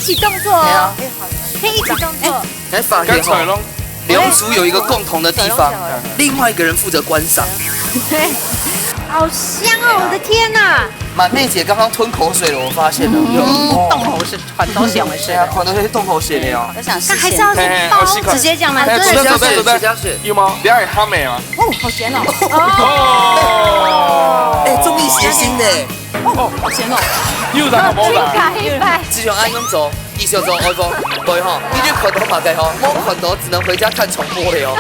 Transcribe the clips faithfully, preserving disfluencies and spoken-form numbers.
一起動作哦，可以一起動作。哎，发现哈，刚才拢两组有一个共同的地方，另外一个人负责观赏。好香哦！我的天哪！满妹姐刚刚吞口水了，我发现了。嗯，哦动口是很多想的事对。啊，可能会动口水的哦。我想那还是要事先先包，直接讲吗？哎，真的准备准备准备，有吗？你还有哈美吗？哦，好咸哦。哦，哎，中意谐星的。哦，好咸哦。又在好不好？一百。志雄阿勇走，一休走，爱峰，对哈，你就看到马盖哈，我看到只能回家看重播了哦。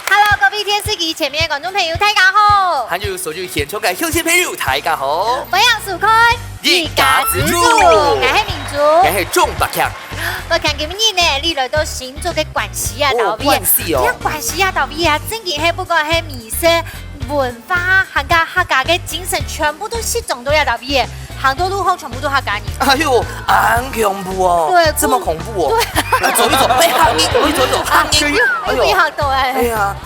Hello，各位电视机前面的观众朋友，大家好！还有所有现场的乡亲朋友，大家好。欢迎收看一家之煮我是明珠。我是钟百强。我看今日呢，你来到新竹个關西啊，哦，到位。關西哦這關西啊，到位啊，正經係不管係美食、文化，還有客家个精神，全部都集中到這到位。行到路項全部都客家人。哎呦，恁恐怖哦！對這麼恐怖哦！來走一走，哎，哈密，走一走，哈密，哎呦，你好多哎。哎呀，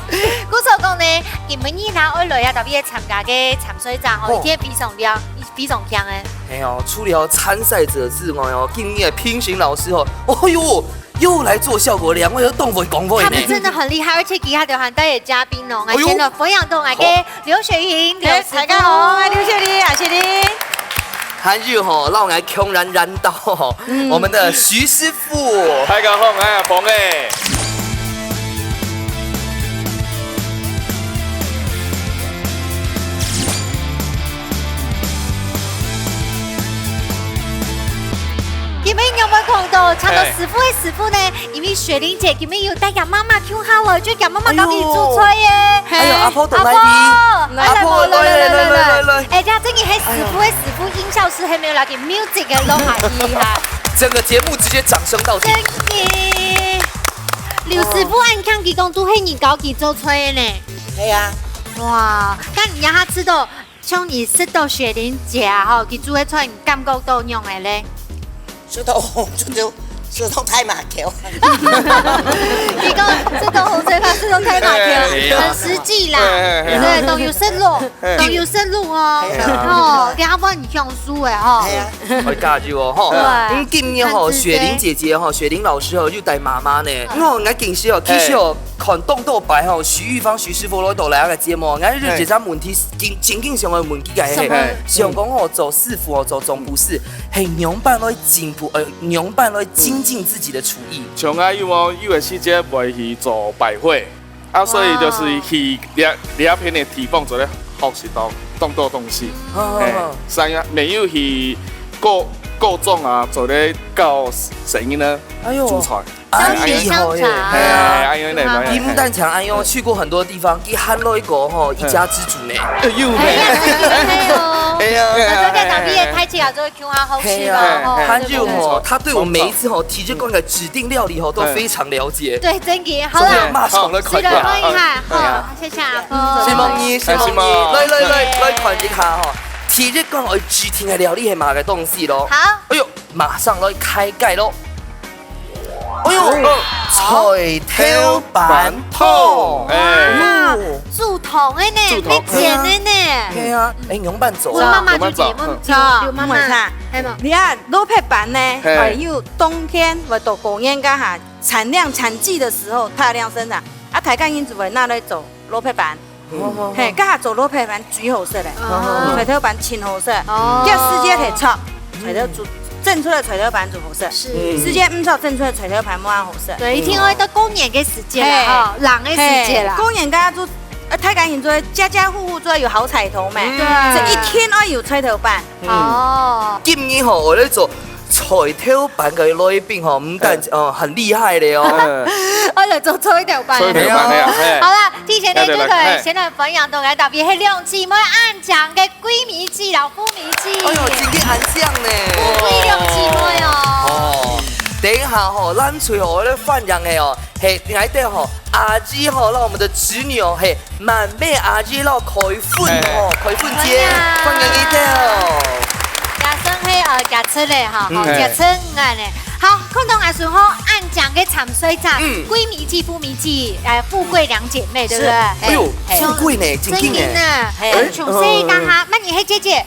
故所講呢，今晡日呢，愛來啊，特別參加个參賽者吼，哦一定非常了，非常強哎。哎呦，除了參賽者之外哦，今日的評審老師哦，哦呦，又來做效果，兩位都動會講會呢。他們真的很厲害，而且其他就還帶有嘉賓哦，哎呦哎，真的分享到來个劉雪雲，劉師傅哎，大家好，我劉雪玲，我是你。還有吼，讓我來強然燃到吼，我們的徐師傅。大家好，我係阿峰誒。今晡日有無看到，請到師傅个師傅呢？因為雪玲姐今晡日有帶佢媽媽共下來，就佢媽媽教佢煮菜耶。哎呦，阿婆等來阿婆，你，阿婆來來來來來來，哎，這真个係師傅个師傅，音效師還沒有來給music个弄下去哈。整個節目直接掌聲到底真。个，劉師傅恁強，佢講都係你教佢做菜个呢。係啊，哇，該你讓佢食到，像你食到雪玲姐啊，吼，佢煮个菜，你感覺到仰仔咧？食到紅就就食到太麻條。你講食到紅菜飯，食到太麻條，哎呀很實際啦。哎哎哎對，都有食落，都有食落哦。哦，佢阿婆很享受哎吼。係啊，我加油哦吼。對嗯，今日吼，很值得雪玲姐姐吼，雪玲老師吼，又帶媽媽呢。哦，𠊎今時哦，其實哦，看當多擺吼，徐玉芳徐師傅來到來个節目，𠊎有一隻問題，真真經想愛問佢个係，什麼想講哦，做師傅哦，做總廚師，係仰般來進步，呃，仰般來精進自己的廚藝。像啊，有無有个時節會去做拜會，啊，所以就是去這這片个地方做咧學習到當多東西。哦哎，像啊，也有去高高中啊，做咧教細人呢，哎呦煮菜。恁厲害耶！哎，哎，哎，哎，你不但講哎呦，去過很多地方，佢還來過吼一家之煮呢。哎呦，哎呀，真的哦。哎呀，我都在隔壁的開起來做共下好食啦，吼。還有吼，嘿啊他對我每一次吼提這款个指定料理吼都非常了解。對，真个，好所以啦，馬上來看一下。試來看一下，哎呀吼，謝謝阿哥。承蒙你，承蒙你，承蒙來來來來看一下吼，提這款个指定个料理係麼个東西咯？好，哎呦，馬上來開蓋咯！哎呦，菜頭粄湯，哎，啊，煮湯个呢，煮湯你煎个呢。對啊，哎，仰般做我啊？媽媽就煎，我們我媽媽，你看，係嘛？你看蘿蔔粄呢，嘿哎，有冬天會到過年該下，產量產季的時候大量生產，啊，大家人就會拿來做蘿蔔粄。嘿，該下做蘿蔔粄最好食咧，哦菜頭粄真好食，哦這時節係炒，菜頭煮蒸出來菜頭粄就好食，是。時節毋炒蒸出來菜頭粄無恁好食。對，一定愛到過年个時節啦，嘿吼，冷个時節啦嘿。過年該下就，呃，大家人做，家家戶戶都愛有好彩頭咩，對。這一定愛有菜頭粄。哦，今日吼，𠊎來做菜頭粄个來賓吼，毋但哦很厲害的哦。嗯，我來做菜頭粄。菜頭粄个，嘿。好啦，提前呢，對對就可以嘿先來分享到𠊎特別係兩姊妹恁強个閨蜜記啦，閨蜜記。哎呦，今日恁靚呢。閨蜜兩姊妹哦。哦，等一下吼，咱最後个分享个哦，嘿，𠊎兜吼，阿姨吼，讓我們的侄女哦，嘿，滿妹阿姨讓開粉哦，開粉姐，歡迎你兜。也算係呃，結婚了哈，吼，嗯結婚啊呢。好，看到阿順吼，恁強个參賽者，嗯閨蜜記、閨蜜記，哎，富貴兩姊妹，對不對？哎呦，哎富貴呢，真緊呢。真緊呢，哎哎，從細剛哈，那你係姐姐，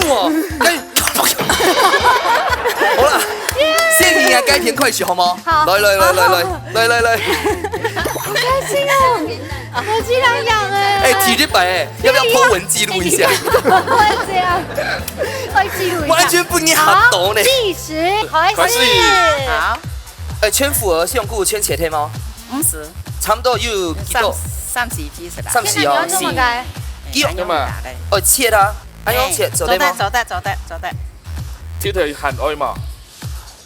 住哦，該，好啦，先你來該片開始好嗎？好來來來來來來來來，好開心哦！我竟然養哎！哎，第一擺哎，要不要po文記錄一下？我會這樣，會記錄一下。完全不你好懂呢。計時，好，開始。開始好，哎，全符合上古全切忒嗎？五十，差不多有幾三多？三十幾是吧？三十哦，現在你要這麼改？幾哎，用打的。哦，切啦，哎，用切，做得嗎？做得做得做得。剃頭還愛嘛？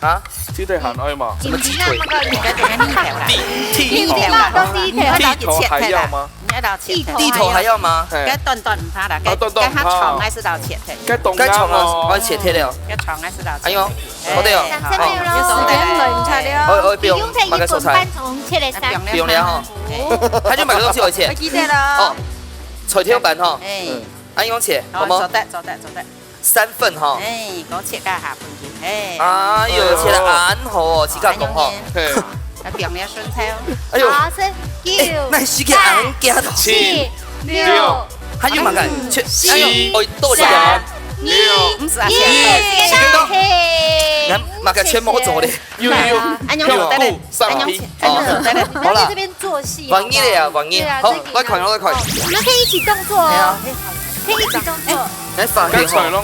啊？剃頭還愛嘛？什麼剃頭？你該點个剃頭啦，剃剃剃頭啦，你愛老切忒啦，你愛老切忒。剃頭還要嗎？嘿該短短毋怕啦，該啊短短該較長个係老切忒，該動該長啊，哦我要切忒了。該長个係老切忒。哎呦，好的哦。哎好，就做得了。我我不用，用在一买个素材本半，重切了三那不用不用了哈。哎他就买个东西我切我。記得了哦。，菜頭粄吼，哎，哎，用切，好，好嗎？做得做得做得。三份哈。哎，我切个下半斤，哎。哎呦，切得恁好哦，自家講吼。嘿，要點了順菜哦。哎呦，好，先九，哎，那時間恁遽哦。七，六，還有麼个？嗯，七，四，哎喲，哦，到了。三，二，六，一，時間到。時間到。嘿。來，麼个全部做咧。有，有，有。哎呀，按呢做得了。跳舞，上楼梯。按呢做得了。哦。好啦。你們在這邊做戲，玩一下，好不好？玩一下。對啊，好，這個來看，來看。好，你們可以一起動作哦。對啊。可以一起動作。來，發現哦。剛才攏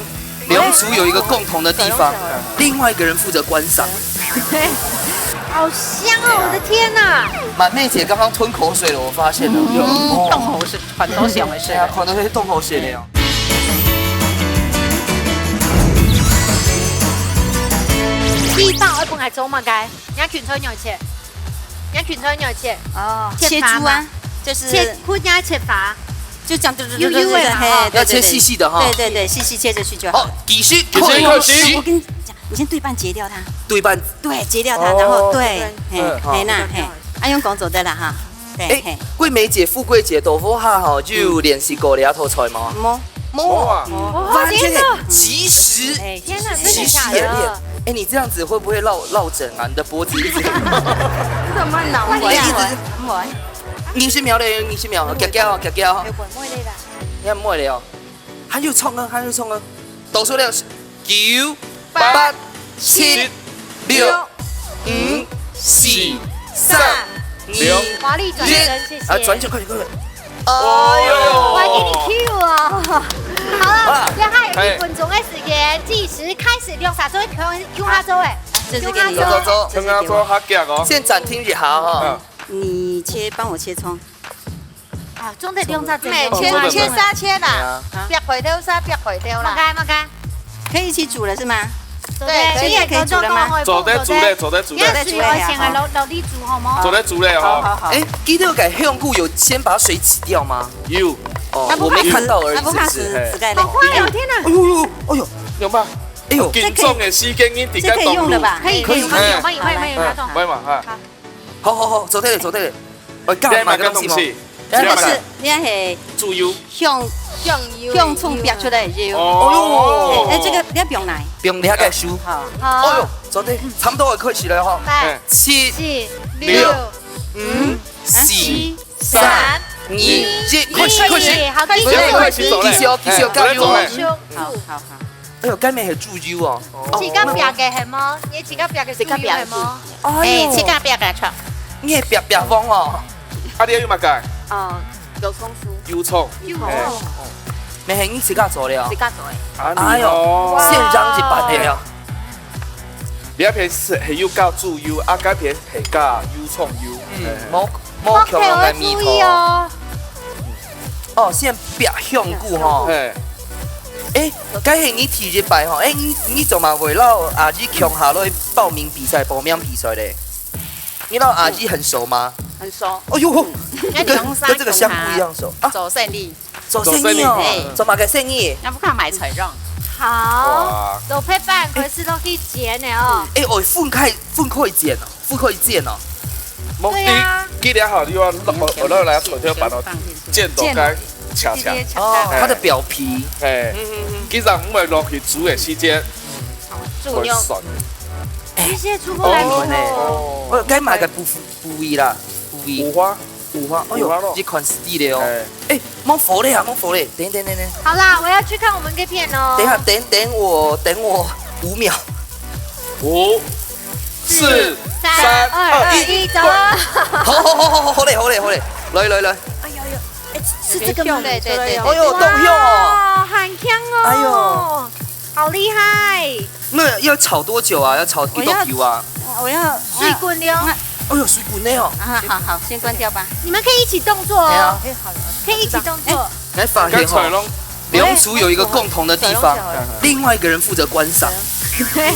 兩組有一個共同的地方，另外一個人負責觀賞。好香哦！我的天哪！滿妹姐剛剛吞口水了，我發現了。嗯，哦。動口水，很多香味是。對啊，可能會動口水了喲。地道，哎，本來做麼个？你要芹菜肉切，你要芹菜肉切，哦，切塊嘛。切豬啊，就是切，分人切塊。 就這樣，對，對，對，對，對，有，有的嘛，嘿，哈。對，對，對。要切細細的哈。對，對，對，細細切下去就好。好，繼續，繼續，開始。我跟你講，你先對半截掉它。對半。對，截掉它，哦。然後，對，嘿，嗯。嘿，那，嘿，啊，用講做得了哈。對，哎，嘿。桂梅姐、富貴姐，豆腐哈，哈，就有練習過這道菜嗎？無。無啊。無。哇，完全的，天哪。即時，哎，天哪，真的假的？即時演練。哎，你這樣子會不會落，落枕啊？你的脖子一直，怎麼了？哎，一直，不會。 二十秒咧，二十秒，遽遽哦，遽遽哦。哎，會，會咧啦。你看，會咧哦。還有衝啊，還有衝啊。倒數了，九、八、七、六、五、四、三、二、華麗轉身，一。謝謝。啊，轉身，快點，快點。哎喲。我還給你Q哦。好了，好啦。然後還有一分鐘的時間，計時開始，兩儕做，共下做欸。這是給你。共下做。共下做，共下做，較遽哦。先暫停一下哈。嗯。 你切，幫我切蔥。啊，總得兩隻切蔥。切，切沙切啦，對啊。煏回頭沙，煏回頭啦。麼个，麼个？可以一起煮了是嗎？對，可以。現在可以煮了嗎？做得煮咧，做得煮咧。你愛水愛先啊，落，落去煮好無？做得煮咧哦。好，好，好。哎，記得該香菇有先把水擠掉嗎？有。哦，啊，不怕死，我沒看到而已，啊，不怕死，是不是？自家來。好快哦，天哪！哎呦呦，哎呦，有吧？哎呦，緊張的時間，你自家動手。這可以用了吧？可以，可以，可以，可以，可以，可以，可以，可以。哎，不會嘛，哎。好。 好，好，好，做得了，做得了。我教你買个東西嗎？這個是，這個係豬油。香，香油，香蔥煏出來个油。哦。哎，哎，這個你愛放哪？放這個油。好。好。哎喲，做得，差不多可以開始了哈。來。哎。七、四、六、六、五、四、三、二、一，開始，開始。好，繼續，繼續，繼續，加油哦。哎喲，該乜係豬油哦。哦。自家煏个係無？你自家煏个豬油係無？自家煏个豬油。 哎，自家煏个著。你係煏煏王哦。啊，你愛用麼个？哦，油蔥酥。油蔥。油蔥。哎。乜係你自家做个哦？自家做个。哎喲，哇。現蒸一百个哦。你該片係，係有加豬油，啊，該片係加油蔥油。嗯，哎。無，無共樣个味道。哦。 哦，先煏香菇吼。嘿。哎，該係你第一擺吼，哎，你，你做麼會摎阿姨共下來報名比賽，報名比賽咧？你摎阿姨很熟嗎？很熟。哎喲，嗯。跟，跟這個香菇一樣熟啊。做生意。做生意哦，做生意。嘿。做麼个生意？那不看買菜肉。好，哇。做煏煏，可以試到去煎的哦。哎，哦，分開，分開煎哦。 不可以剪哦。莫，對啊。你，你了後，你要落，落來頭條板哦，剪到該斜斜。哦，它的表皮。嘿，嗯，嗯，嗯。其實毋會落去煮个時間，豬肉。會酸。巨蟹出不來哦。哦，該買个部，部位啦，部位。五花。五花，哎喲，五花肉。這款係的哦。哎。哎， 無火咧啊，無火咧，等等等等。好啦，我要去看我們這片哦。等一下，等，等我，等我五秒。五、四、三、二、一，走。好，好，好，好，好，好咧，好咧，好咧，來，來，來。哎喲喲，哎，是這個嗎？對，對，對，對。哎喲，當香哦。哇，很香哦。哎喲。好厲害。 那要炒多久啊？要炒幾多久啊？我要，我要，水滾了。哎喲，水滾了哦。啊，好，好，先關掉吧。你們可以一起動作哦。對啊。可以，好了。可以一起動作。哎，來發現哦，該菜攏，兩組有一個共同的地方，菜攏炒了。另外一個人負責觀賞。對。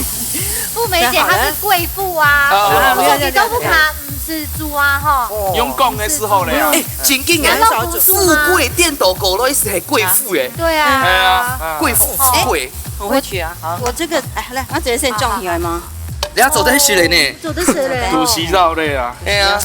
富美姐她是貴婦啊，啊，我說你都不怕，嗯，是豬啊，吼。哦。用講个時候咧啊。哎，真緊哎，然後不是嗎？富貴顛倒過來是很貴婦哎。對啊。哎呀，啊。貴婦，富貴。 我會取啊，好。我這個，哎，來，我直接先裝起來嗎？你要做得起來呢。做得起來哦。肚屎枵咧啊。哎呀。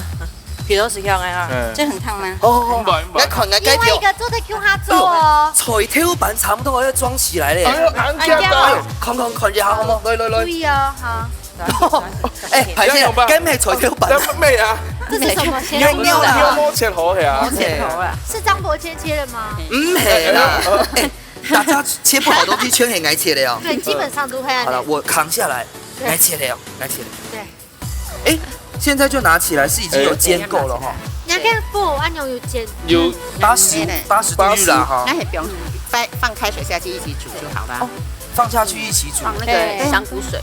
皮都是香的啊。嗯。這很燙嗎？好，好，好。毋會，毋會。來看，來，另外一個做得共下做哦。哎喲，菜頭粄差不多要裝起來咧。哎喲，恁緊啊。哎喲，看看看一下好無？來，來，來。注意哦，好。哎，歹勢，該毋係菜頭粄。哦，該毋係啊。這是什麼？你有，你有，你有摸切好呀？摸切好啊。是張伯謙切的嗎？毋係啦，欸，大家切不好東西，全係𠊎切的哦。對，基本上都會啊。好了，我扛下來，對。𠊎切的哦，𠊎切的。對。欸，現在就拿起來，是已經有煎過了哈。你要看不？按鈕有煎。有八十，八十度啦哈。那也不用，放，放開水下去一起煮就好了。哦，放下去一起煮。放那個香菇水。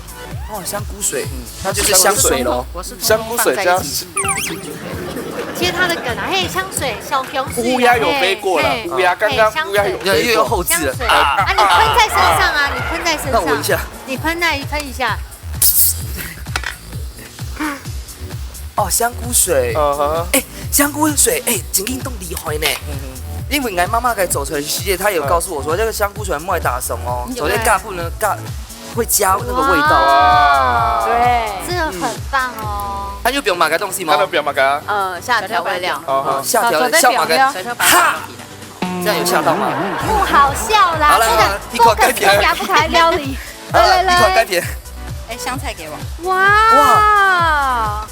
哦，香菇水，嗯，那就是香水咯。我是通通放在一起煮。接他的梗啊，嘿，香水，小香水啊，烏鴉有飛過了，嘿，烏鴉，剛剛烏鴉有飛過。嘿，香水。又，又後置了。香水啊，你噴在身上啊，你噴在身上。那我一下。你噴那，噴一下。 哦，香菇水。嗯哼。欸，香菇水，欸，真經當厲害呢。嗯哼。因為𠊎媽媽該做出來个時節，她有告訴我說，嗯。這個香菇水莫打爽哦，你就，昨天蓋不能蓋，會加那個味道。哇。對。這個很棒哦。嗯。它又不用買個東西嗎？它都不用買個。呃，下調味料。哦，好。下調味料，哦，下調味料。小馬哥，小馬哥。哈！這樣有嚇到嗎？不好笑啦，好了，這個好了，你給我蓋起來。做個吃夾不開料理。好了，來，來，來。你給我蓋起來。欸，香菜給我。哇！哇！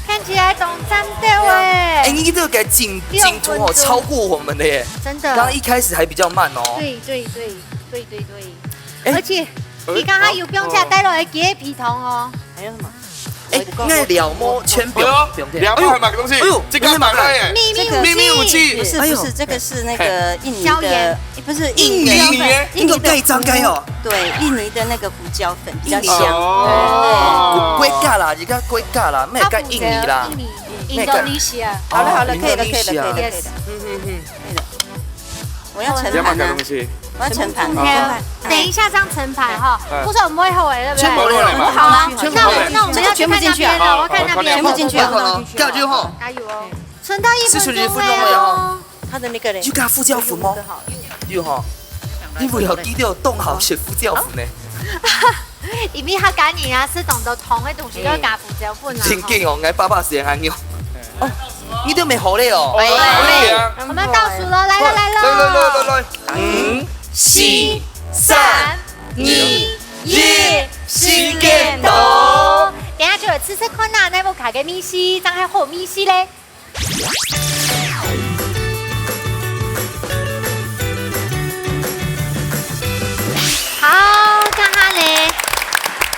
看起來當讚的欸。欸，你這個進，進度哦，六分鐘。超過我們的耶。真的。剛剛一開始還比較慢哦。對，對，對，對，對，對。欸，而且，呃，你剛剛有放下帶落來幾個皮糖哦。還有什麼？欸，𠊎料無全部，哎呦，不用，不用。料無還買個東西，哎呦，這個買來耶。秘密武器。秘密武器。不是，不是，哎呦。這個是那個印尼的，椒鹽。不是，印尼的。印尼耶？印尼的。這個蓋章蓋哦。對，印尼的那個胡椒粉比較香。印尼的。哦。對。國家啦，人家國家啦，莫蓋印尼啦。啊，印尼，Indonesia。好了，好了，可以了，可以了，可以了，可以了。Indonesia。Yes。嗯，嗯，嗯。可以了。我要盛盤啊。你要買個東西。我要盛盤，嗯，盛盤。等一下這樣盛盤哈，嗯。不是我們會後悔，對不對？全部都來嘛。好了，全部都來。那我，那我們要去看那邊了，全部進去啊。我看那邊。全部進去啊。好，好，好，加油吼。加油哦。 存到一分鐘了哦。四十分鐘了哦。它的那個嘞，有加胡椒粉嗎？有吼，因為有記得有凍好寫胡椒粉呢。因為客家人啊，食當多湯个東西都要加胡椒粉啊。真緊哦，𠊎爸爸係恁樣。哦，你都無好了哦。哎，好了啊。我們倒數了，來了，來了。來，來，來，來，來。五、四、三、二、一，時間到。等下就來試試看啊，哪位客家个味緒，正係好味緒咧。 好，這下呢，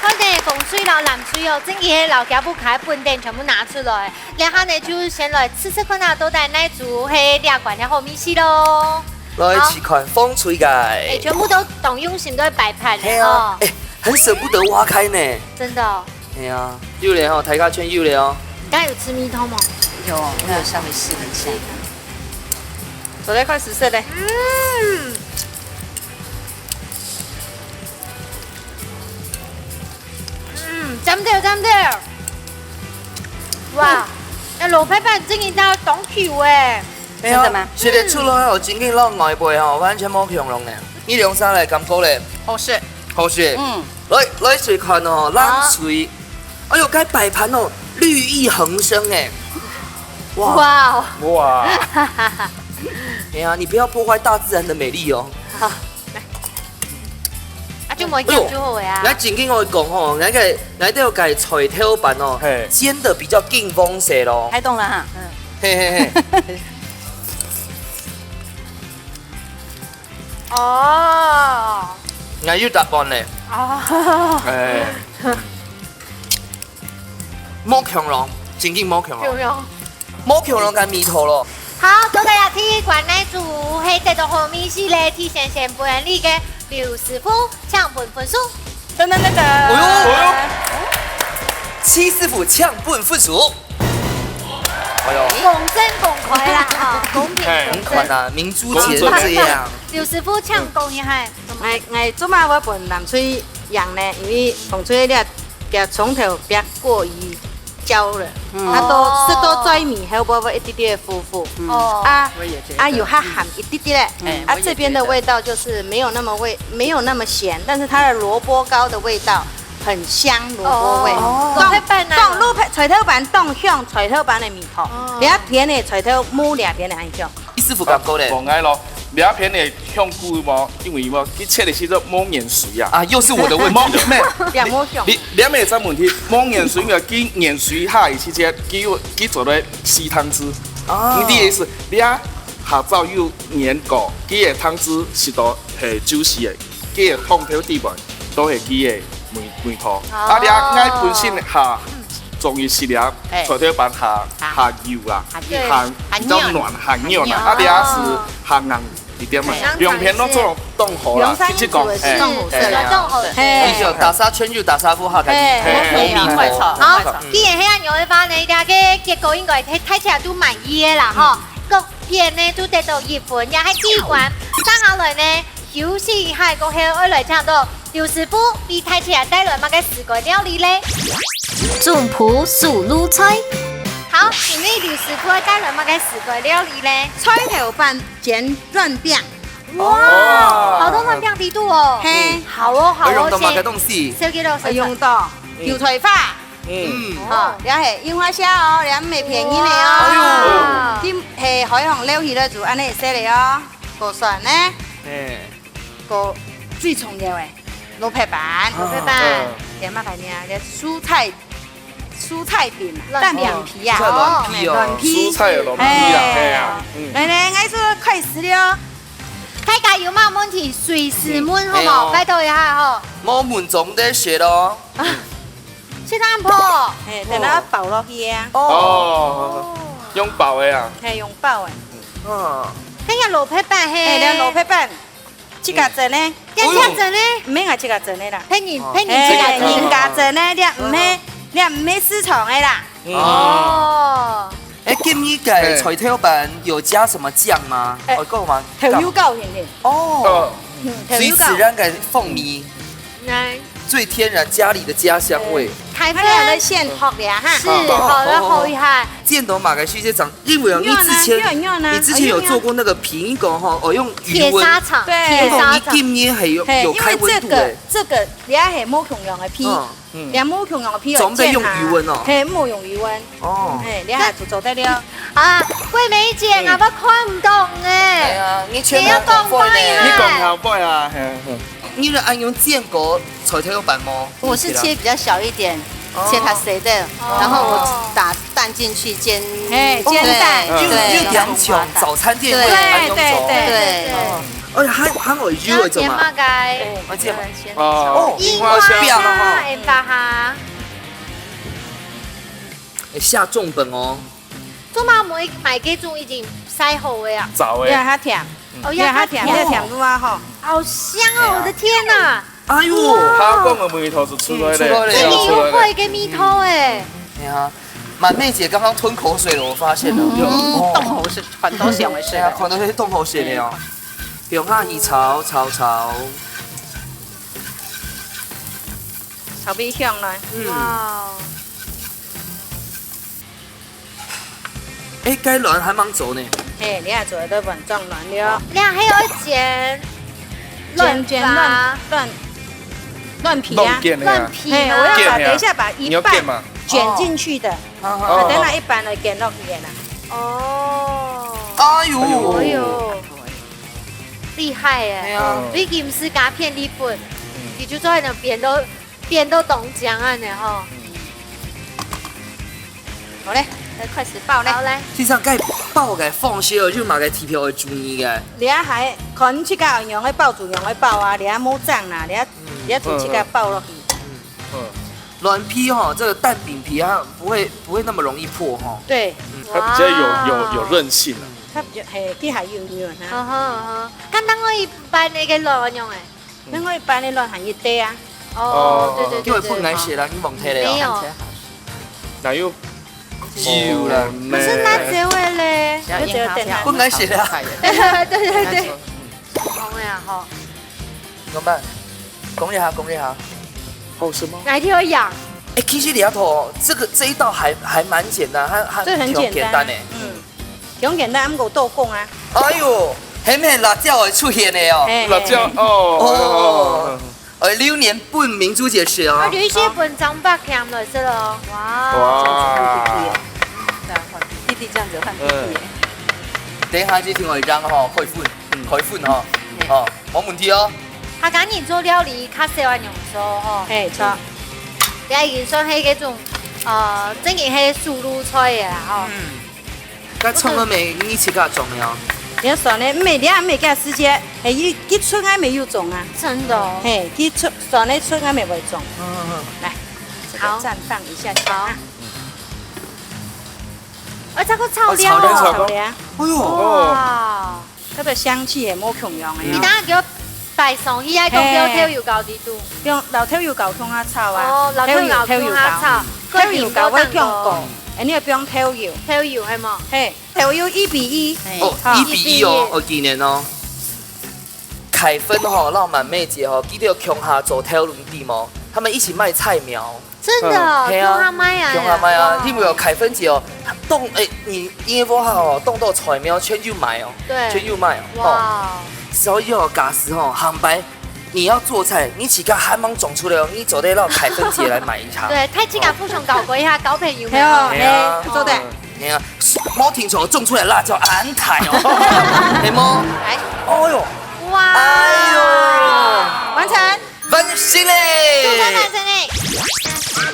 看到紅隊摎藍隊哦，正經係摎厥屋下个本等全部拿出來。這下呢，就先來試試看啊，到底哪組係這關个好味緒咯。來，好。試看紅隊个。欸，全部都當用心，都在擺盤呢，係啊，吼。欸，很捨不得挖開呢。真的哦。 係啊，有咧吼，大家全有咧哦。剛有吃蜜糖嗎？有，我有稍微試了一下。做得開始食咧。嗯。嗯，讚到，讚到。哇，嗯。那蘿蔔粄真个當當Q欸。 哎呀，真的嗎？食得出來哦，真个摎外背吼，完全無共樣呢。你兩儕个感覺咧？好食。好食。嗯。來，來試看哦，好。藍隊。哎喲，該擺盤哦，綠意橫生哎。哇。哇哦。哇。哎呀，你不要破壞大自然的美麗哦。好，來。 啊，就無講就好个啊。哎喲，𠊎正經愛講吼，𠊎个，𠊎兜个菜頭粄哦，嘿。煎得比較金黃色咯。開動了哈。嗯。嘿嘿嘿。哦。𠊎有答案咧。哦。哎。 無共樣，正經無共樣。共樣。無共樣个味道咯。好，到底啊，第一關哪組係得到好味緒咧？提前先分你个劉師傅，請分分數。噔噔噔噔。哎喲，哎喲，戚師傅請分分數。哎喲。公正公開啦，哈，公平公正。嘿。你看啊，明珠姐就這樣。劉師傅請講一下。 𠊎，𠊎做麼个會分藍隊贏呢？因為紅隊這，佢蔥頭煏過於焦了，嗯。佢都，哦。食到嘴尾後會，會一滴滴个苦苦。嗯。哦。啊，我也覺得。啊，有較鹹一滴滴咧。嗯。啊，這邊的味道就是沒有那麼味，沒有那麼鹹，但是它的蘿蔔糕的味道很香，蘿蔔味。哦。當，蘿蔔粄啊。當蘿蔔，菜頭粄當香，菜頭粄个味道。哦。這片个菜頭無這片个恁香。戚師傅感覺咧？無，無，𠊎咯。這片个香菇無，因為無，佢切个時節無鹽水啊。啊，又是我的問題了。無，無，無香。你，你，你這个問題，無鹽水，因為佢鹽水下去時節，佢有，佢做得吸湯汁。啊。你的意思，你啊，下早有鹽過，佢个湯汁食到，嘿，juicy个，佢个湯頭底背都係佢个味，味道。哦。啊，你啊，𠊎本身下，中意食了，嘿。菜頭粄下，下油啊，下油。下，下軟。比較軟，下軟啊。下軟。啊，你啊係下硬。 一點嘛，兩片都做當好啦，兩三其實講，哎，係當好食啦。哎，當好食。哎，就打沙圈就打沙鍋哈，嘿，嘿，嘿，快炒，好，快炒。既然係恁樣个話呢，大家結果應該大，大家都滿意个啦，吼。各片呢都得到一分，也係第一關。接下來呢，休息一下過後，愛來請到劉師傅為大家帶來麼个四川料理咧？總鋪手路菜。好，今日劉師傅愛帶來麼个四川料理咧？菜頭粄 煎卵餅。哇，哦。好多卵餅底肚哦。嘿。好哦，好哦，愛用到麼个東西？先，小傑老師，愛用到韭菜花。嗯。嗯。哦，這係櫻花蝦哦，這毋係便宜个哦。哎喲。佢係海洋撈起來煮，恁呢色个哦。過蒜呢？嘿。過最重要个，蘿蔔粄。蘿蔔粄。嗯。這麼个呢？這蔬菜 蔬菜餅啊，卵餅皮啊。哦，蔬菜卵皮哦，卵皮。蔬菜的卵皮啦，嘿。嘿啊，嗯。來，來，𠊎就開始了。大家有麼問題隨時問，好無？嗯，嘿哦。拜託一下吼。無問總得學咯。啊，食恁破。嘿，等下包落去啊。哦。哦，用包的啊。嘿，用包的。嗯。嘿呀，蘿蔔粄嘿。嘿，這蘿蔔粄。 自家蒸个。哎喲。自家蒸个。毋免啊，自家蒸个啦。別人，哦。別人自家蒸个。哎，人家蒸个，這毋係，嗯。這毋係市場个啦。嗯。哦。哎，今日个菜頭粄有加什麼醬嗎？哎，我講完。豆油膏，係毋係？哦。哦。嗯，豆油膏。最自然个風味。來。最天然家裡的家鄉味。嗯。開飯。𠊎來先學了哈。是，好，好，好，好，好。好厲害。見到馬來西亞長 因為哦，你之前，軟軟啊，軟軟啊。你之前有做過那個蘋果哈，哦，用餘溫。鐵砂掌，對。蘋果你今年還有，嘿，有開溫度欸。因為這個，這個也係無共樣个皮，嗯。嗯。也無共樣个皮哦，總得用餘溫哦。煎下，嘿，莫用餘溫。哦。嘿，這下就做得了。啊，桂梅姐，嗯。𠊎看毋到呢。哎呀，你全部你要講話呀。你講頭擺啊，嘿，嘿。你就愛用煎過菜頭粄無？我是切比較小一點，哦。切較細的，哦。然後我打蛋進去煎。嘿，煎蛋。對，就，對。就像早餐店會有那種。對，對，對，對。哦。而且還，還有油那種嘛。加點麼个？哦，這樣。哦，哦，櫻花蝦。櫻花蝦，櫻花蝦。哎，下重本哦。做麼个買，買這種已經曬好个啊？燥个。這下甜。哦，這下甜，這下甜个啊吼。好香哦，我的天哪！ 哎喲，哇。蝦公个味道就出來了，嗯，出來了。這裡有海个味道欸。哎呀，滿妹姐剛剛吞口水了，我發現了。嗯，哦。動口水，很多香味是。哎呀，看到那些動口水了哦。用下去炒，炒，炒。炒皮香來。嗯。哇哦。 哎，該卵還吂做呢。嘿，你也做得換裝卵了。你還要煎煎，煎卵，卵，卵皮啊。卵卷的啊。卵皮嗎？嘿，我要把，煎的啊。等一下把一半你要煎嗎？卷進去的。哦。好，好，好。啊，等下一半來卷落去的啦。哦。哎喲。哎喲，厲害耶！哎呀。最近毋係加片日本，嗯。你就坐在那邊都 變到當靚恁呢吼。好咧，來開始包咧。好咧。其實該包个方式哦，有麼个特別个注意个？你啊，還看自家愛仰般包就仰般包啊，你啊，莫整啦，你啊，嗯。你啊，就自家包落去。嗯。卵皮吼，這個蛋餅皮啊，不會，不會那麼容易破吼。對。嗯，它比較有，有，有韌性啊。它比較，嘿，佢還有韌啊。嗯哼，嗯哼。簡單个一般个卵樣欸。 另外一半个卵還一垤啊。哦，對，對，對，因為分𠊎食啦，你忘忒了哦。沒有。哪有？有啦，可是辣椒个咧？要只有等它。分𠊎食啦。對，對，對。好呀，好。怎麼辦？講一下，講一下。好吃嗎？哪一條羊？哎，其實裡頭這個，這一道還，還蠻簡單，它，它這很簡單。挺簡單的。嗯。 強健个，毋過多講啊。哎喲，鹹鹹辣椒會出現个哦。嘿，辣椒，嘿。哦，哦。哎，榴槤分明珠姐食哦。啊，有一些分張伯謙來食哦。哇。哇。這樣子放弟弟耶。對啊，放弟弟這樣子放弟弟耶。嗯。等一下就聽我一張吼，會分。開粉吼，哦，無問題哦。客家人做料理較少恁樣做吼。嘿，著。這已經算係該種，呃，正經係手路菜个啦吼。嗯。該蔥个味，你自家種个哦？你看蒜呢，毋係，你還毋係加時間，嘿，一，一出還沒有種啊。真的哦。嘿，一出，蒜呢出還沒會種。嗯，嗯，嗯。來，這個好。綻放一下下啊。好。哎，這個炒料哦。哦，炒料，炒料。炒料。哎喲。哇。 特別香氣也無共樣个哦。你等下給我擺上去，愛講嘿。放豆油膏裡肚。用，摎豆油膏共下炒啊。哦，摎豆油膏共下炒，豆油，豆油膏會共過，哎，你愛放豆油。豆油係無？嘿，豆油一比一。嘿。哦，好。一比一哦，一比一。我記得哦。凱芬吼，摎滿妹姐吼，佢兜共下做豆乳，你知無？他們一起賣菜苗。 真的哦，嗯，係啊，共下賣啊。共下賣啊，哦。因為哦，凱芬姐哦，當，哎，你，你个屋下哦，當多菜苗全有賣哦，對。全有賣哦，哇。哦。所以哦，假使哦，下擺你要做菜，你自家還吂種出來哦，你做得摎凱芬姐來買一下。對，大自家互相交換一下，交朋友嘛。係哦，係啊。嘿，做得。嗯，係啊，無聽錯，種出來辣椒恁大哦，係無？來。哎喲，哇。哎喲。完成。 完成咧！做得完成咧！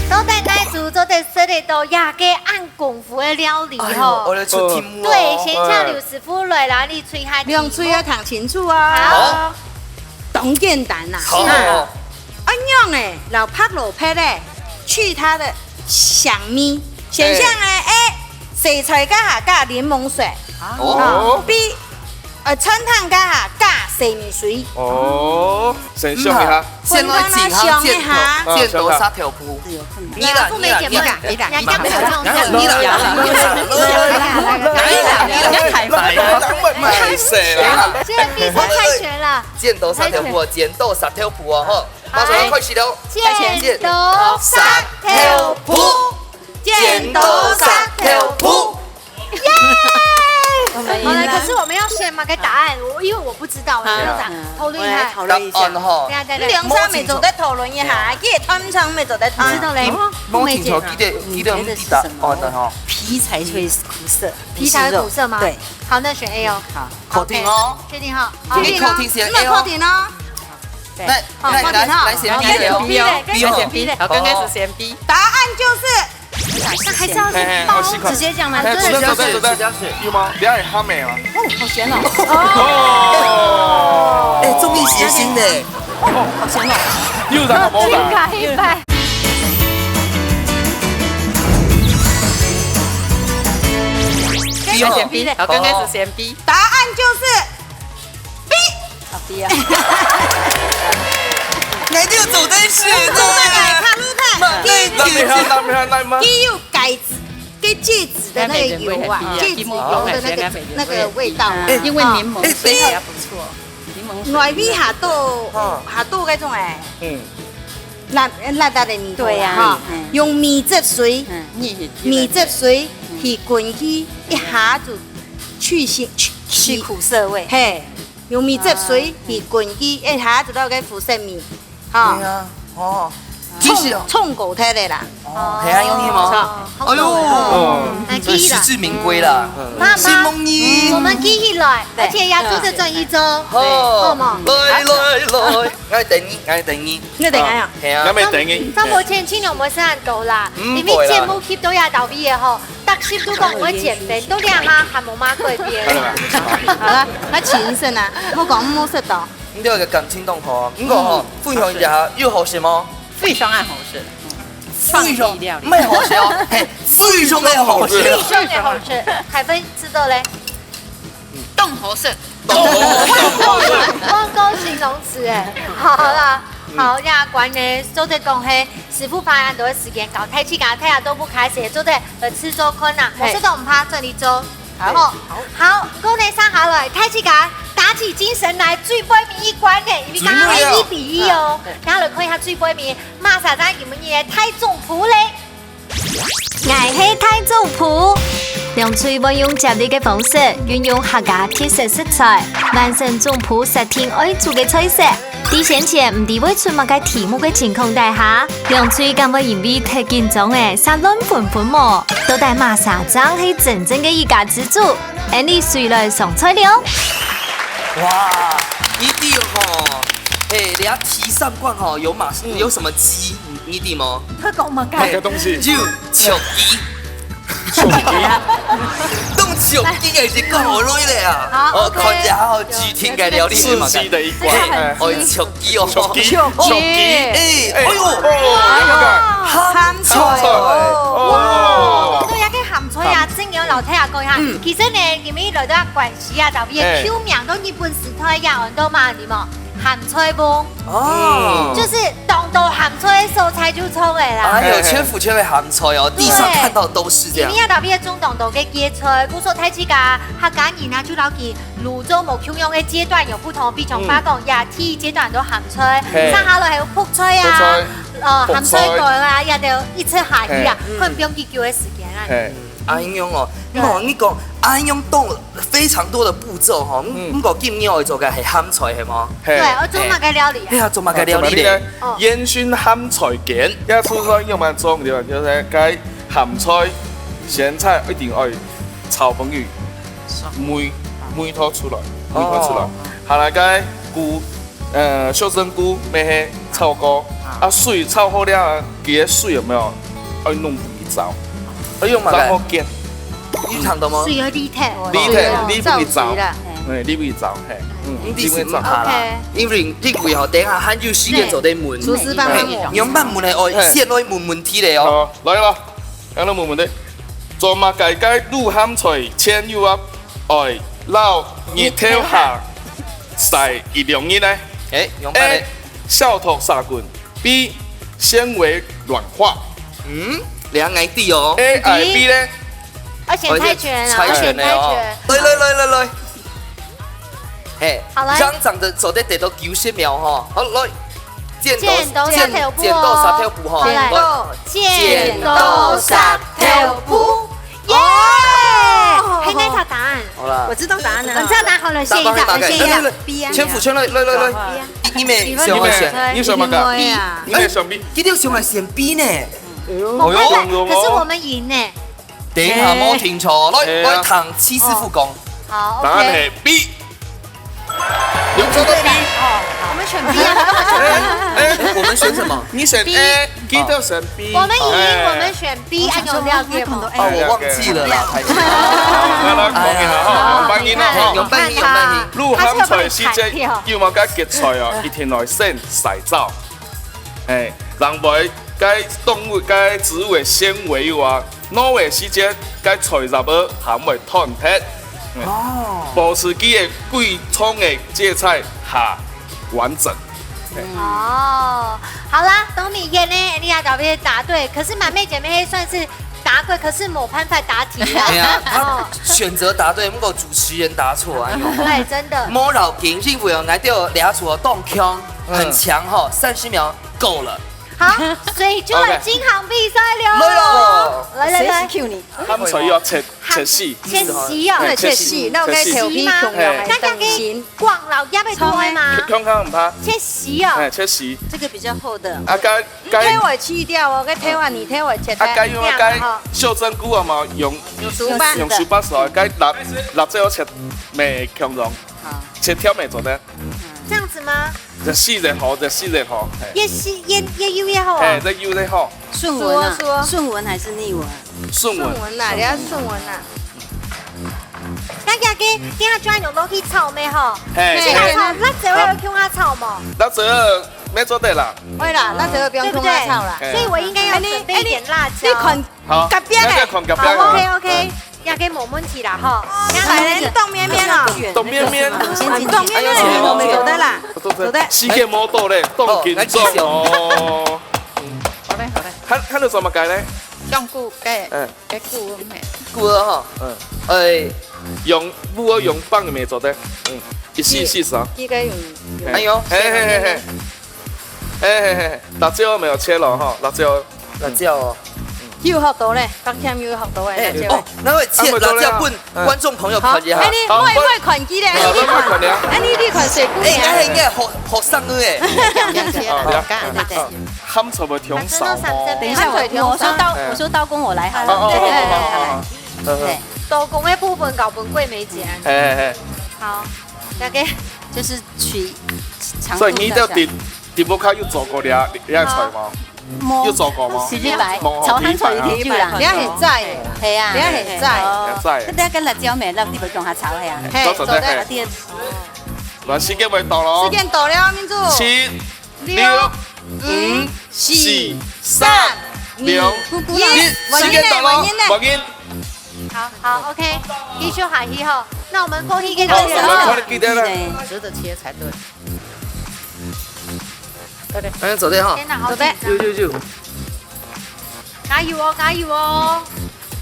到底哪一組做得食得到這個恁 功夫个料理吼。哎喲，𠊎來出題目哦。對，先請劉師傅來啦，你吹下題目。兩喙愛聽清楚哦。好。當簡單啦。好，好，好。啊。恁樣誒，摎白蘿蔔誒，去它的香味。想像誒，哎。哎，洗菜該下加檸檬水。哦。哦，比 呃，餐廳該下加洗米水。哦，先想一下。嗯。先來進行剪刀，剪刀石頭布。你啦，你啦，你啦，你啦，你啦，你啦，你啦，你啦，你啦，你啦，這個比賽猜拳啦。剪刀石頭布哦，剪刀石頭布哦，吼，馬上要開始了。剪刀石頭布，剪刀石頭布。 耶！我們贏了。好了，可是我們要選哪個答案？我，因為我不知道，啊，我就講，嗯，討論一下。我來討論一下。答案吼。對啊，對啊，對啊。兩儕乜做得討論一下，佢个團長乜做得討論。知道嘞。嗯，我聽說，記得，記得我們的答案的吼。皮才會苦澀，皮才會苦澀嗎？不是肉。對。好，那選A哦。好。OK，確定哦。確定哈。好，確定哦。確定先A哦。那確定哦。對。來，好，來，確定哈。來，來選B哦。B哦。B哦。B哦。好，剛開始選B。答案就是 那還是要是嘿，嘿，包，我試看。直接這樣嗎？嘿，對，直接選，直接選。有嗎？等下有哈梅嗎？哦，好鹹哦。哦。哎，中意諧星的。哦，好鹹哦。又在好不好打？一百。B哦。選B，好，剛開始選B。答案就是 B。啊，B啊。你就做得選啊。做得來看，你看。那，那，那沒看，那沒看，那嗎？佢有戒指，跟戒指的那個油啊，那美人味，戒指油的那個，哎，那個味道啊。哎，因為檸檬水也不錯，檸檬水。外面還多，嗯。還多那種哎，嗯。辣，辣辣的味道啊，對啊，哈，嗯。用米汁水，嗯。米汁水去滾去，一下子去腥，去，去苦澀味。嘿。 用米汁水去滾佢，一下就到該苦澀味，哈。對啊，哦，其實哦。衝，衝過忒个啦。哦，係啊，容易嗎？哦，哎喲，哦，真實至名歸啦。嗯。媽媽，承蒙你。我們記起來，對。而且也做得轉一週，好。好嗎？來，來，來，𠊎等你，𠊎等你。你等𠊎啊？係啊。𠊎等你。張伯謙，今年我們是很多啦，嗯，因為節目keep到也到畢業吼， 逐集都講𠊎減肥，到這下還無麼改變。好了，𠊎請一聲啊，莫講莫食到。你這個感情當好啊，毋過吼，嗯。分享一下，有好食無？非常好食，嗯，創意料理。非常，毋係好食哦，嘿，非常的好食。非常的好食，海芬食到咧。 當好食。當好食。忘光形容詞欸。好啦，嗯。好，這關呢，做得講係師傅花恁多个時間教大自家，大家都不開始，做得來試做看啊。嘿。無食到毋怕，轉去做。好。好，好，過年生下來，大自家打起精神來，最尾面一關呢，因為剛剛係一比一哦。最尾啊。好，對。然後來看一下最尾面，麼儕正係今晡日个大總鋪咧。𠊎係大總舖。兩隊會用接力个方式，運用客家特色食材，完成總舖設定愛煮个菜色。在先前毋知會出麼个題目个情況底下，兩隊敢會因為忒緊張仔，煞亂紛紛無？到底麼儕正係真正个一家之煮？恁呢，隨來上菜了。哇，一定吼，嘿，人家第三關吼，有馬，有什麼雞，你知無？佢講麼个？哪個東西？就 石雞。石雞？用石雞个是講好來咧啊！好，哦，OK。看一下好，指定个料理是嘛？刺激的一關。哎，哦，石雞哦。石雞，石雞。哎，哎呦，哦，鹹菜哦。鹹菜哦。哇，哦。對啊，該鹹菜啊，正經老弟啊，講一下。嗯。其實呢，今日來到關西啊，特別哎。救命到日本時代呀，很多嘛，你們鹹菜不？ 哦。就是當多鹹菜个所在就著个啦。哎喲，哎，哎。全部全部鹹菜哦，地上看到都是這樣。對。因為啊，特別種當多个芥菜，故所大自家客家人啊，就摎佢滷做無共樣个階段有不同，比方講，嗯。也第一階段都鹹菜，嘿。接下來還有覆菜啊，覆菜，呃，覆菜。鹹菜乾啊，也都一直下去啊，嘿。看放幾久个時間啊。嘿。 阿英勇哦，對。毋過你講，阿英勇動了非常多的步驟吼，嗯。毋過今日愛做个係鹹菜係無？嘿。對，愛做麼个料理啊？哎呀，做麼个料理咧？啊，做麼个料理呢？哦。煙燻鹹菜卷，這出菜用蠻重要，就是該鹹菜、鹹菜一定愛炒分佢，燜，燜透出來，燜透出來。哦。下來該菇， 呃，秀珍菇乜係炒過，啊。啊，水炒好了，佢个水有沒有？愛弄分佢燥，愛用麼个？然後煎。你嚐到無？水愛瀝忒。瀝忒，哦，瀝分佢燥。燥水啦，嘿。哎，瀝分佢燥，嘿。嗯，你知是毋怕啦，因為，因為吼，等下還有時間做得燜。廚師幫忙。哎，你用慢慢來哦，嘿。先來問問題咧哦。好，來了。 恁樣問問題，做麼个該滷鹹菜前又愛，愛摎日頭下曬一兩日呢？哎，用白的。A，消毒殺菌。B，纖維軟化。嗯，兩个都有。A，哎，B呢？要選猜拳啊，要選猜拳。來，來，來，來，來。 嘿，好，來。這樣正做得得到九十秒吼。好，來。剪刀，剪刀石頭布哦。剪，剪刀石頭布吼。好，來。來。剪刀石頭布。耶！哦。還有哪一條答案？好啦。我知道答案了。我知道答案，好了，選一下，答案是哪個？選一下。來，來，來。B啊。全部全來，來，來，來。好啊。你，你們想要選？你選麼个？B啊。你們選B。哎，一定想要選B呢。哎喲。沒辦法，哎喲。可是我們贏呢。 等一下，哎。莫停錯，來，哎呀。來聽徐師傅講。好，答案係B。OK。有做到B。哦，好，我們選B啊。哎，哎，我們選什麼？你選A，B。記得選B。我們贏，哎。我們選B，啊，有了解嗎？哦，我忘記了啦，哎，了解。太謝了。好，來，講一下哈，哎呀。翻譯了哈。用翻譯，用翻譯。滷鹹菜時節，有麼个芥菜哦，一定愛先曬燥。哎，因為該動物、該植物个纖維有啊， 老个時節，該菜葉仔還會斷忒。嗯。哦。保持佢个歸種个節菜較完整。嘿。哦，好啦，當然呢，你也特別答對，可是滿妹姐妹算是答對，可是沒辦法答題啦。哎呀，她哦。選擇答對，不過主持人答錯啊，有。對，真的。無要緊，幸福有來到倈仔當強，很強哈，嗯。三十秒夠了。 好，所以就來進行比賽了。OK。來咯。來，來，來。誰是Q你？鹹菜要切，鹹，切絲。切絲哦。哎，切絲，切絲，那我該切絲嗎？切絲。哎。那這樣可以光老壓會多嗎？看看毋怕。切絲哦。哎，切絲。這個比較厚的。啊，該，該，你替我去掉哦，該替我，你替我切開。啊，該用該，這樣哈。秀珍菇啊嘛，用，用手把。用手把手，該辣，辣椒切，無共樣。好。切條無做得。這樣子嗎？ 一絲就好，一絲就好，嘿。越細，越，越幼越好啊。嘿，越幼越好。順紋啊，是哦，是哦。順紋還是逆紋？順紋。順紋啦，你要順紋啦。那這個，等下就愛用落去炒咩吼？嘿。這個炒，辣椒要用來炒無？辣椒無做得啦。會啦，辣椒不用用來炒啦。對不對？嘿。所以我應該要準備一點辣椒。哎，你，哎，你看好，隔壁个。那個看隔壁个。好，OK，OK。嗯。 也可以無問題啦，吼。來，來，凍綿綿哦。凍綿綿。先進去。哎呦，做得啦。做得。做得。時間無多咧，當緊張哦。好嘞，好嘞。還，還有什麼改呢？香菇，哎，嗯。哎，菇，嘿。菇啊，哈。嗯。哎。用，不過用放也沒做得。嗯。一絲一絲啊。這個用，哎呦。嘿，嘿，嘿，嘿。嘿，嘿，嘿，辣椒沒有切了哈，辣椒。辣椒哦。嗯。又學到咧，今天又學到咧，哎，辣椒。哦，那會切辣椒分觀眾朋友看一下。好，哎，你莫，莫看佢咧，哎，你看，哎，你，你看水姑娘。哎，那應該學，學生个哎。這樣切，好，好，對，對，對。鹹菜會忒少哦。等一下，我，我說刀，哎。我說刀工我來好了。哦，哦，哦，哦，哦，哦。對，對，對。刀工的部分交分桂梅姐。哎，哎，哎。好，大概就是取長度大小。所以你一定要頂，頂不開有做過這，這菜嗎？ 無。有做過嗎？是你來，無，炒鹹菜第一擺啊。第一擺啊。你係在，係啊，你係在。哦。你在。該跟辣椒咩？辣椒放下炒係啊。嘿，做得，做得。做得。啊，對。來，時間會到咯。時間到了，明珠。七、六、六、五、五、四、四、三、三、二、二、一，一，時間到咯，原因呢，原因呢？原因。好，好，OK，繼續下去吼。那我們過去一個小時。好，我們快點記得了。直著切才對。 哎，做得哈。天哪，好緊張。有，有，有。加油哦，加油哦。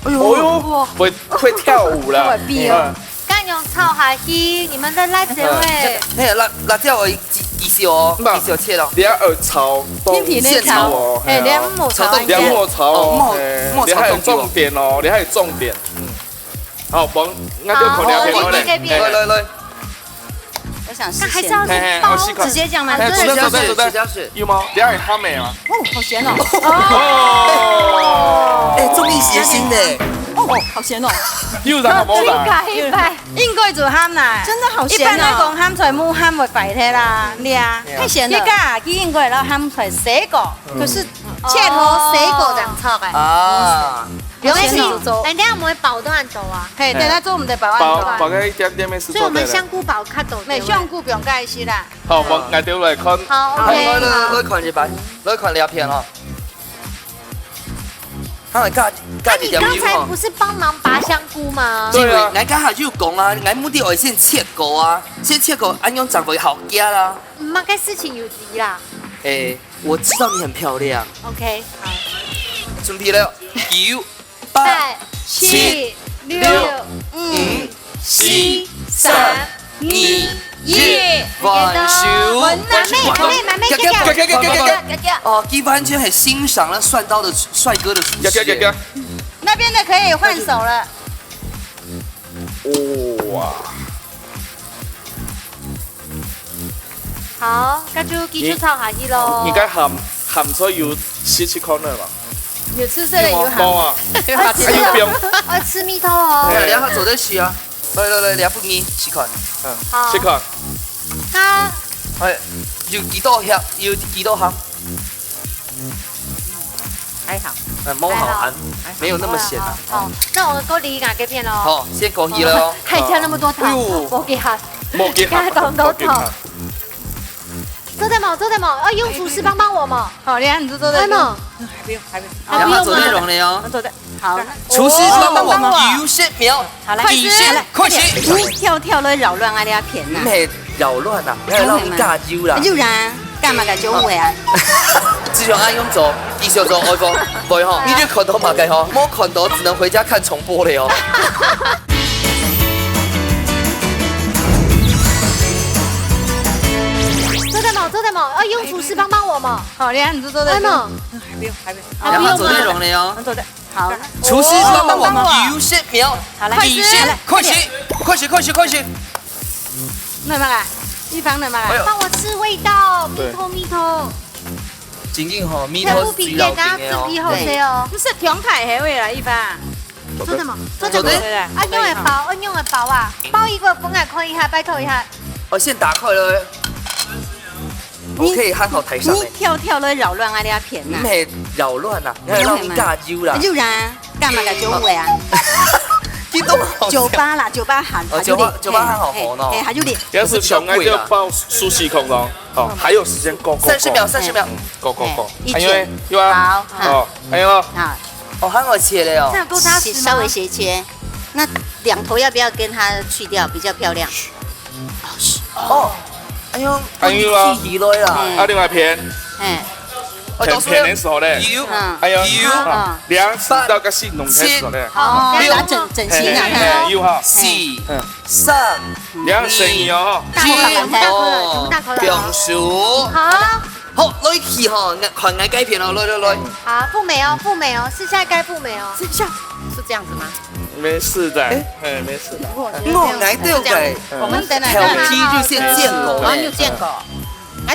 哎呦，哎呦，會，會跳舞啦。會飛哦。嗯。恁樣炒下去，你們的辣椒味。嘿，辣，辣椒味繼，繼續哦，繼續切哦。你愛炒到現炒哦，嘿，你愛莫炒。炒到，你愛莫炒哦，哦，莫，嘿，莫炒，你還有重點哦，你還有重點。嗯。好，無，𠊎就看兩片好，好嘞。來，來，來。 我想試試。那還是要包，嘿，嘿，我試看。直接這樣嗎？嘿，做得，做得，做得。直接試。有嗎？等下會鹹个啊。哦，好鹹哦。哦。哎，中意諧星的。哦，好鹹哦。有啦，無啦。應該，應該。應該就鹹啦。真的好鹹哦。一般來講，鹹菜無鹹會壞忒啦，你啊。太鹹了。你家己應該摎鹹菜洗過，嗯。可是切好洗過正炒个。啊。 不用洗就做。哎，等下我們會包到恁多啊。嘿，等下做我們的包恁多。包，包个一點點个時間。所以我們香菇包較多，對不對？香菇不用介意啦。好，𠊎，𠊎兜來看。好，OK，來，來，好。來看一擺，來看兩片哦。啊，加，加一點油哈。啊，你剛才不是幫忙拔香菇嗎？對啊。因為𠊎剛才就講啊，𠊎目的愛先切過啊，先切過，恁樣正會好夾啦。嗯，麼个事情有急啦？哎， 我知道你很漂亮。OK，好。準備了，九、八、八、七、七、六、六、五、五、四、四、三、三、二、二、一，一，完手。完美，完美，完美，完美，完美，完美。哦，佢完全很欣賞那帥到的帥哥的廚師耶。那邊的可以換手了。哇。 好，該就繼續炒下去咯。你，你該鹹，鹹菜有試試看了嗎？有吃這個有鹹。有嗎？無啊。有啊，還有冰。愛吃蜜桃哦。哎呀，你還做得試啊。來，來，來，兩分你試看。嗯，好。試看。它，哎，有幾多鹹，有幾多鹹？ 還好。哎，無好鹹，還好。沒有那麼鹹啊。好，好，好。那我過去拿這片咯。好，先過去了哦。還加那麼多糖，哎呦。無給他，無給他，加當多糖。無給他。做得無？做得無？哦，用廚師幫幫我嘛。好，你看，你就做得。哎嘛。還不用，還不用。啊，不用嗎？做得用了哦。做得，好。廚師幫幫我，幫我。有十秒。 好，來，開始。開始，開始。你跳跳來擾亂𠊎這片啊。毋係擾亂啊，𠊎擾亂加油啦。有啦，幹嘛个就會啊？只想恁樣做，繼續做，愛做，毋會吼，你就看到麼个吼，無看到只能回家看重播了哦。做得無？做得無？要用廚師幫幫我嘛。好，你看你就做得。哎嘛。還不用，還不用。啊，不用嗎？做得用了哦。做得。 好。廚師幫幫我，幫我。有十秒。好，來。開始。開始，開始，開始，開始。來嘛啦，一方來嘛啦。哎喲。幫我試味道，對。蜜桃，蜜桃。緊緊吼，蜜桃最要緊个哦。全部比較準備好勢哦。對。你食甜派係會啦，一方。做得無？做得無？做得。對，對，對。啊，用个包，啊，用个包啊，包一個分𠊎看一下，拜託一下。哦，先打開了。 我可以喊好台上的。你，你跳跳來擾亂𠊎這片啊。毋係擾亂啊，毋係擾亂，你加油啦。有啦，幹嘛个就會啊？你都好笑。酒吧啦，酒吧喊，哦，酒吧，酒吧喊好紅哦。嘿，嘿，還有你。要是想愛就報四十空咯。哦，還有時間，go，go，go。三十秒，三十秒。嗯，go，go，go。嘿，一圈。還有呢，有啊。好，好。哦，還有哦。好。哦，喊好切了哦。這樣夠扎實嗎？稍微斜切，那兩頭要不要跟它去掉，比較漂亮？ 哦，哎喲，哎喲啊。一起來啦。啊，另外一片。嘿。哦，片，片的時候咧。有。嗯。哎喲，有。啊，兩隻到个新農田時候咧。好，哦，六，要整，整齊啊，嘿，嘿，嘿，有哈。四，嗯。三，兩個聲音哦。大口了，大口了，哦，全部大口了。放手。好。好，來去吼，看𠊎該片哦，來來來。好，赴美哦，赴美哦，是現在該赴美哦。是這樣子嗎？沒事的，哎，沒事的。我𠊎兜个，我們等等，頭皮就先見過，哦，有見過。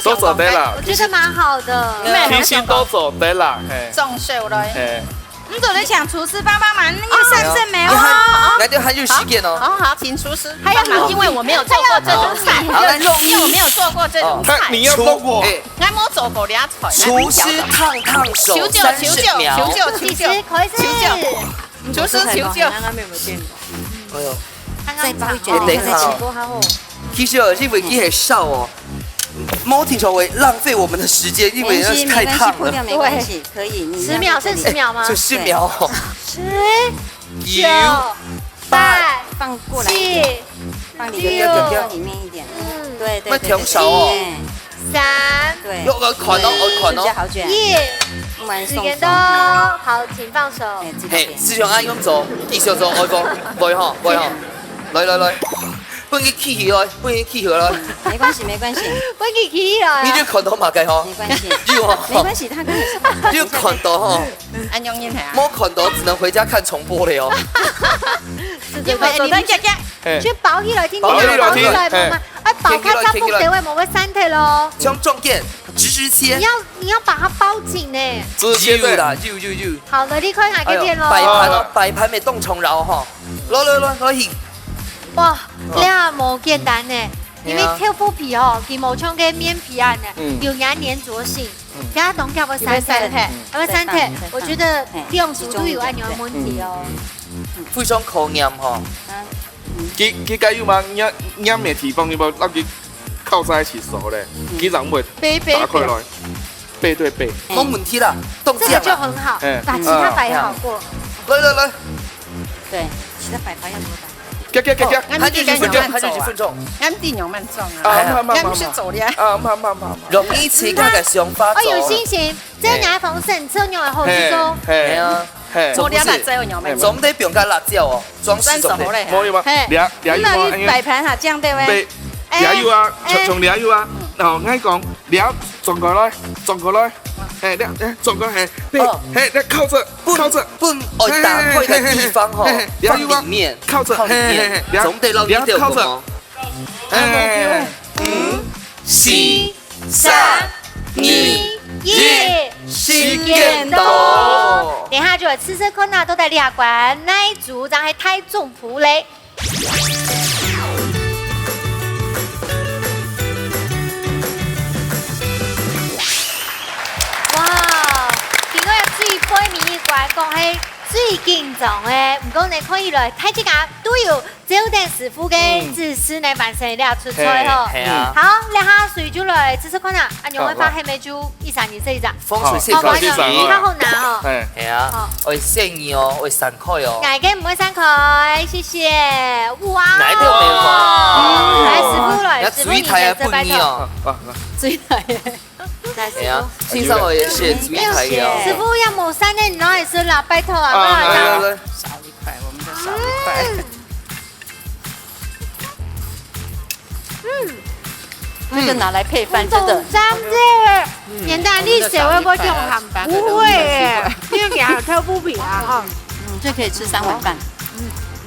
都做得啦。我覺得蠻好的。其實都做得啦，嘿。總手來。嘿。 你做得請廚師幫幫忙，那個三聖梅哦。你還，那就還有時間哦。好好，請廚師幫忙，因為我沒有做過這種菜，好，來。因為我沒有做過這種菜。哦，他，你要做過。廚，哎。我沒做過這菜，廚師燙燙手，三十秒。求救，求救，求救，求救，求救。廚師，求救。剛剛沒有見過。哎呦。剛剛再包一卷，等一下哦。再請過後。 其實哦，因為佢係燒哦，無定著會浪費我們的時間，因為那太燙了。沒關係，沒關係，破掉沒關係，可以，你十秒，剩十秒嗎？就十秒哦。十、九、八、放過來一點，七、放裡面一點，六、放裡面一點。嗯。對，對，對，那調少哦。對，對。三、對。要，要看哦，要看哦。比較好捲。一。不然鬆鬆。時間到，好，請放手。哎，這個嘿，師兄啊，用手，繼續做，愛放，會吼，會吼。來，來，來。 分佢企起來，分佢企起來。沒關係，沒關係。分佢企起來啊。你有看到麼个吼？沒關係。有哦。沒關係，他剛才是你有看到吼？恁樣人係啊。無看到，只能回家看重播了哦。是，就把手再夾夾，嘿。先包起來，聽聽啊，包起來，包起來，嘿。慢慢，哎，包較紮，放等下無會散忒咯。像重點，直直切。你要，你要把它包緊呢。直接對。有啦，有，有，有。好，來，你看下這片咯。哎呦，擺盤哦，擺盤也動重了哦，吼。來，來，來，來，去。 哇，這無簡單呢，因為豆腐皮哦，佢無像該麵皮恁呢，有黏黏著性，佢當遽會散忒，會散忒。我覺得兩組都有恁樣个問題哦。非常考驗吼。佢，佢該有嘛？黏，黏个地方有無？讓佢靠在一起熟嘞，佢正會打開來。 背對背。沒問題啦，動這樣啦。這個就很好，哎。把其他擺好過。來來來。對，其他擺盤要怎麼擺？夾夾夾夾。哦，還有一分鐘，還有一分鐘。俺弟娘慢走啊。啊，慢慢慢慢。俺毋係走了。啊，慢慢慢慢。容易自家个想法走。哦，有信心，這樣你還防省，這樣還好去做。嘿，嘿。哎呀。 嘿。總不是，總得放个辣椒哦，裝飾總得。無有嘛，嘿，這，這有啊，你來擺盤哈，這樣對不對？對，哎，這有啊，哎。像，像這有啊。哦，𠊎講，這轉過來，轉過來，嘿，這，哎，轉過來，嘿，哦。嘿，這靠著，靠著。分，分愛打開个地方吼，嘿，嘿，嘿，這有啊，放裡面，靠著，靠裡面，嘿，嘿，嘿，這，總得讓你有空哦。這靠著。哎，五、四、 三、二、一，時間到。等一下就來試試看啊，到底這關哪一組正係大勝負咧？哇，今晡日最背尾一關，講係最緊張个，毋過呢，看起來大自家都有 照等師傅个指示呢，完成這出菜吼。嘿，嘿啊。好，這下水就來試試看啊，恁樣个話，好啊。後尾就一儕人食一隻。風水四十度。好，好，好，較好拿哦。嘿。嘿啊，好。愛細義哦，愛散開哦。𠊎个毋會散開，謝謝。哇哦。哪一條沒有啊？來，師傅來，師傅你先，這拜託。啊，啊，啊。水台。來，師傅。嘿啊，先生我也是水台哦。師傅要無散呢，你哪會食啦？拜託啊，啊，不然這樣。來，來，來。少一塊，我們就少一塊。嗯。 嗯，這個拿來配飯，真的。很讚耶，嗯，連帶你寫會不會就很不會耶？因為你還有挑不平啊，哈。嗯，這可以吃三碗飯。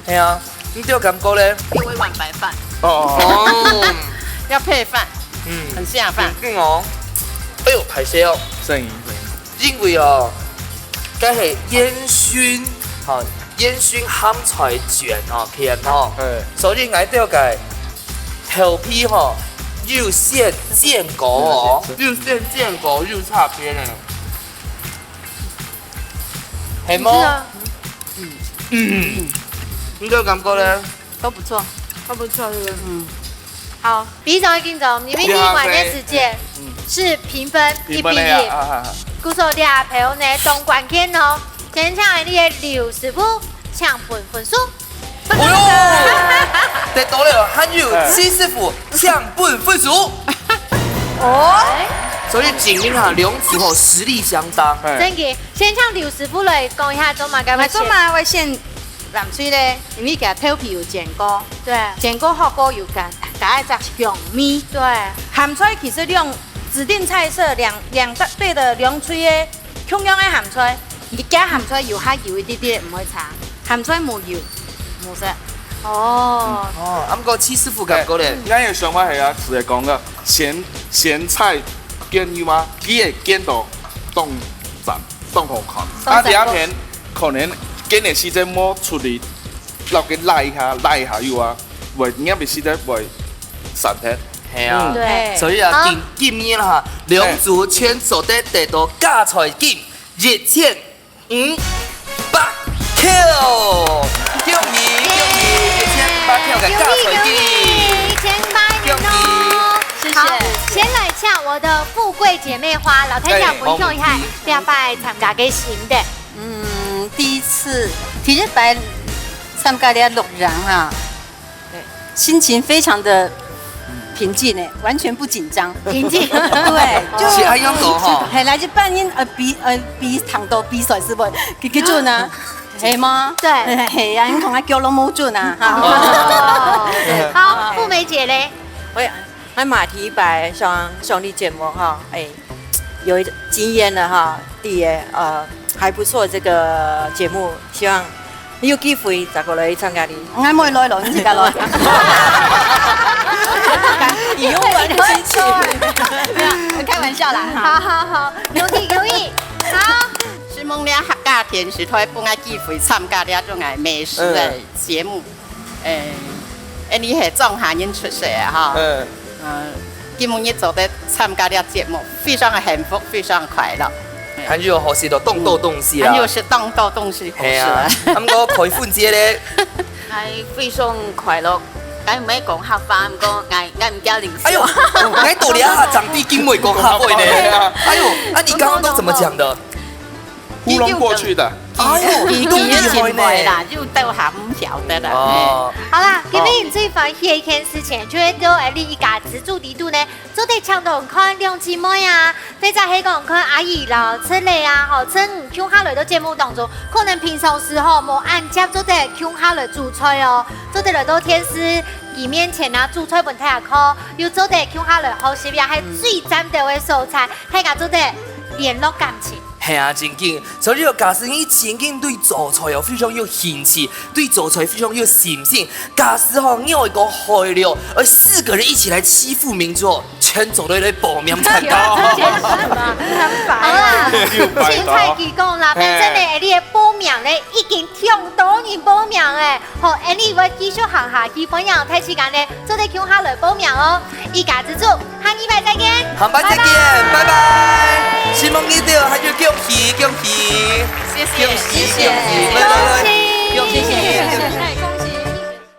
哎呀，你這感覺咧？給我一碗白飯。哦。要配飯，嗯，很下飯。嗯哦。哎呦，歹勢哦。聲音，聲音。 因為哦，該係煙燻，吼，煙燻鹹菜捲哦，甜哦。嘿。所以𠊎兜个豆皮吼，有先煎過哦。有先煎過，有差別呢。係無？嗯。你个感覺呢？ 都不錯。都不錯，是不是？嗯。好，非常緊張，因為第一關个時間，嗯，是平分，平分个呀，一比一。啊，啊，啊。故所這盤呢，當關鍵哦。先請你个劉師傅，請分分數。哎呦，得到了，還有，哎，徐師傅，請分分數。哦。所以今晡日哈，兩組吼，實力相當。哎。真个，先請劉師傅來講一下，做麼个會選？𠊎做麼个會選 藍隊咧，因為佢豆皮有煎過，對。煎過好過有加，加一隻香味。對。鹹菜其實兩，指定菜色兩，兩大，對个兩隊个共樣个鹹菜，一家鹹菜有較油一滴滴，毋會差。鹹菜無油，無食。哦，哦，啊，毋過戚師傅感覺咧，應該有想法係啊，就係講个鹹鹹菜煎油嘛，佢會煎到當讚，當好看。當讚啊，第二天可能煎个時間無出力，落去拉一下，拉一下油啊，會，你个時間會散忒。係啊，對所以啊，好今今日哈，兩組全做得得到加菜金一千五百Q，恭喜恭喜，一千五百Q个加菜金。一千八元哦。謝謝好，先來請我的富貴姐妹花，摎大家分享一下哎這擺參加个心得。嗯，第一次，第一擺參加這鹿茸啊，心情非常的平靜誒，完全不緊張。平靜。對，就是係恁樣講吼。係來一半音呃比呃比糖豆比賽是不？給給準啊，係嗎？對係啊，你看我腳都無準啊，哈。好，富美姐嘞，我也還蠻第一擺上上你節目哈，哎，有一經驗了哈，第一呃還不錯這個節目，希望有機會再過來參加你。我妹來了，你自家來。你用完的心情，開玩笑啦。好好好，恭喜恭喜，好，希望你客家電視台分我機會參加這種个美食个節目。誒，誒，你係莊下人出世个哈，嗯，嗯，今晡日做得參加這節目，非常个幸福，非常快樂。還有好食到當多東西啊還。有食當多東西好食係啊啊。，啊，毋過培訓姐咧，𠊎非常快樂，𠊎毋會講客話，毋過𠊎𠊎毋驚零食。哎喲，𠊎到這下長輩竟會講客話呢。哎喲，啊你剛剛都怎麼講的？糊弄過去的。哎喲，佢佢都厲害呢。前輩啦，就都還毋曉得啦。哦，好啦，今日最歡喜个一件事情，就係到𠊎俚一家之煮裡肚呢，做得請到看兩姊妹啊，或者係講看阿姨摎七妹啊，吼，趁共下來到節目當中，可能平常時吼無恁接做得共下來煮菜哦，做得來到電視機面前啊煮菜分大家看，又做得共下來學習，也係最讚个所在，大家做得聯絡感情。 係啊，正經。所以哦，假使你正經對做菜哦非常有興趣，對做菜非常有信心，假使吼你愛講海陸，呃四個人一起來欺負民族，全組都來報名參加。好啦，又拜託凊彩佢講啦，反正呢，你个報名呢已經忒多人報名誒，好，恁樣會繼續行下去，歡迎大自家呢做得共下來報名哦。一家之煮，下禮拜再見，下擺再見，拜拜。承蒙你兜，還有恭喜恭喜，謝謝，恭喜恭喜，來來來，恭喜恭喜。